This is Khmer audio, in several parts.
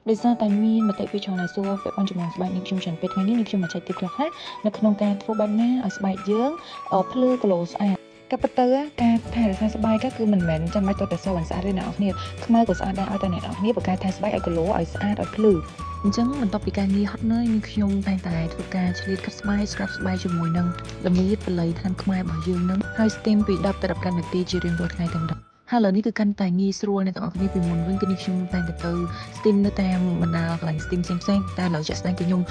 ដោយសារតែមានមតិពីច្រើនដែលសួរពាក់ព័ន្ធជាមួយស្បែកនេះខ្ញុំច្រើនពេកថ្ងៃនេះនេះខ្ញុំមកចែកទីខ្លះៗនៅក្នុងការធ្វើបែបណាឲ្យស្បែកយើងភ្លឺ glow ស្អាតក៏ប៉ុន្តែការថែរក្សាស្បែកគឺមិនមែនចាំបាច់តតែសឲ្យស្អាតទេអ្នកនរគ្នាខ្មៅក៏ស្អាតដែរឲ្យតែអ្នកនរគ្នាបកការថែស្បែកឲ្យ glow ឲ្យស្អាតឲ្យភ្លឺអញ្ចឹងបន្ទាប់ពីការងារហត់នឿយនេះខ្ញុំតែងតែធ្វើការឆ្លៀតខាត់ស្បែក scrub ស្បែកជាមួយនឹងល្មៀតបល័យថ្នាំខ្មែររបស់យើងនឹងហើយ steam ពី10ទៅ15នាទីជារៀងរាល់ថ្ងៃតែម្ដងហើយឥឡូវនេះគឺកាន់តែងាយស្រួលអ្នកទាំងអស់គ្នាពីមុនវិញគឺនេះខ្ញុំតែងតែទៅ steam នៅតាមបណ្ដាកន្លែង steam ផ្សេងៗតែឥឡូវជាក់ស្ដែងគឺខ្ញុំ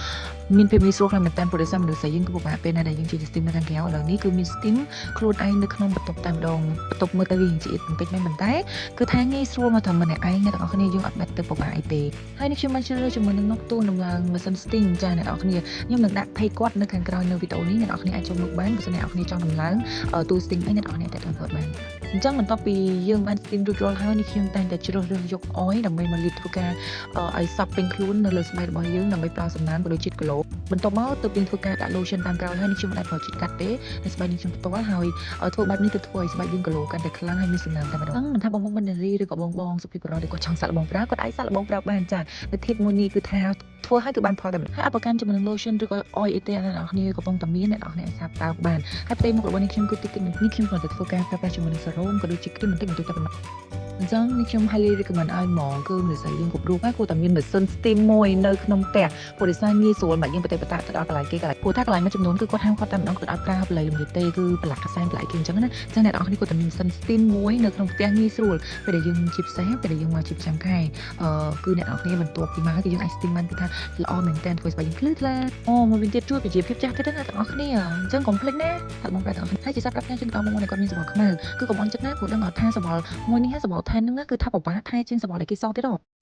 មានភាពងាយស្រួលខ្លាំងមែនតើព្រោះដោយសារមនុស្សស្រីយើងគឺពិបាកពេលណាដែលយើងជិះទៅ steam នៅខាងក្រៅឥឡូវនេះគឺមាន steam ខ្លួនឯងនៅក្នុងបន្ទប់តែម្ដងបន្ទប់មើលទៅវាជាបន្តិចមែនប៉ុន្តែគឺថាងាយស្រួលមកត្រឹមម្នាក់ឯងអ្នកទាំងអស់គ្នាយើងអត់បាច់ទៅពិបាកអីទេហើយនេះខ្ញុំបានជ្រើសរើសជាមួយនឹងនោះទូដំឡើងម៉ាស៊ីន steam ចាអ្នកទាំងអស់គ្នាខ្ញុំនឹងដាក់ page គាត់នៅខាងក្រោយនៅវីដេអូនេះអ្នកទាំងអស់គ្នាអាចចូលមើលបានបើសិនអ្នកទាំងអស់គ្នាចង់ដំឡើងទូ steam អីអ្នកទាំងអស់គ្នាអាចទៅគាត់បានអញ្ចឹងបន្ទាប់ពីយើងបាន steam រួចរាល់ហើយនេះខ្ញុំតែងតែជ្រើសរើសយក oil ដើម្បីមកលាបធ្វើការឲ្យសព្វពេញខ្លួននៅលើស្បែករបស់យើងដើម្បីផ្ដល់សំណើមក៏ដូចជា glow បន្ទាប់មកទៅយើងធ្វើការដាក់ lotion តាមក្រោយហើយនេះខ្ញុំមិនអាចប្រើជាតិកាត់ទេហើយស្បែកនេះខ្ញុំផ្ទាល់ហើយធ្វើបែបនេះទៅធ្វើឲ្យស្បែកយើង glow កាន់តែខ្លាំងហើយមានសំណើមតែម្ដងមិនថាបងបងបណ្ណារីឬក៏បងបងសុភាពបុរសដែលគាត់ចង់សាកល្បងប្រើគាត់អាចសាកល្បងប្រើបានចានៅធៀបមួយនេះគឺថាធ្វើឲ្យគឺបានផលតែម្ដងហើយអបកាន់ជាមួយនឹង lotion ឬក៏ oil អីទេអ្នកនរគ្នាកំពុងតែមានអ្នកនរគ្នាអាចសាកប្រើបានហើយផ្ទៃមុខរបស់នេះខ្ញុំគឺតិចតិចនេះខ្ញុំគ្រាន់តែធ្វើការប្រើប្រាស់ជាមួយនឹង serum ក៏ដូចជា cream បន្តិចបន្តួចតែប៉ុណ្ណោះអញ្ចឹងនេះខ្ញុំ highly recommend ឲ្យហ្មងគឺមនុស្សស្រីយើងគ្រប់រូបហើយគួរតែមានម៉ាស៊ីន steam មួយនៅក្នុងផ្ទះព្រោះដោយសារងាយស្រួលមកយើងប្រតិបត្តិទៅដល់កន្លែងគេកន្លែងព្រោះថាកន្លែងមួយចំនួនគឺគាត់ហាមគាត់តែម្ដងគាត់អត់ប្រើបល័យលំទេគឺប្រឡាក់កសែនប្រឡាក់គេអញ្ចឹងណាអញ្ចឹងអ្នកនរគ្នាគួរតែមានម៉ាស៊ីន steam មួយនៅក្នុងផ្ទះងាយស្រួលពេលដែលយើងជាពិសេសពេលដែលយើងមកជាប្រចាំខែគឺអ្នកនរគ្នាបន្ទាប់ពីមកគឺយើងអាច steam បានគឺថាល្អមែនតើធ្វើស្បែកយើងភ្លឺថ្លាអូមកវិញទៀតជួយប្រជាភាពចាស់ទៀតណាអ្នកទាំងអស់គ្នាអញ្ចឹងកុំភ្លេចណាថាបងប្អូនទាំងអស់គ្នាហើយជាសាប្រាប់ខ្ញុំជូនដល់បងប្អូនដែលគាត់មានសម្បុរខ្មៅគឺកុំអន់ចិត្តណាព្រោះដឹងថាសម្បុរមួយនេះសម្បុរថែនហ្នឹងគឺថាពិបាកថែជាងសម្បុរដែលគេសទៀតហ៎។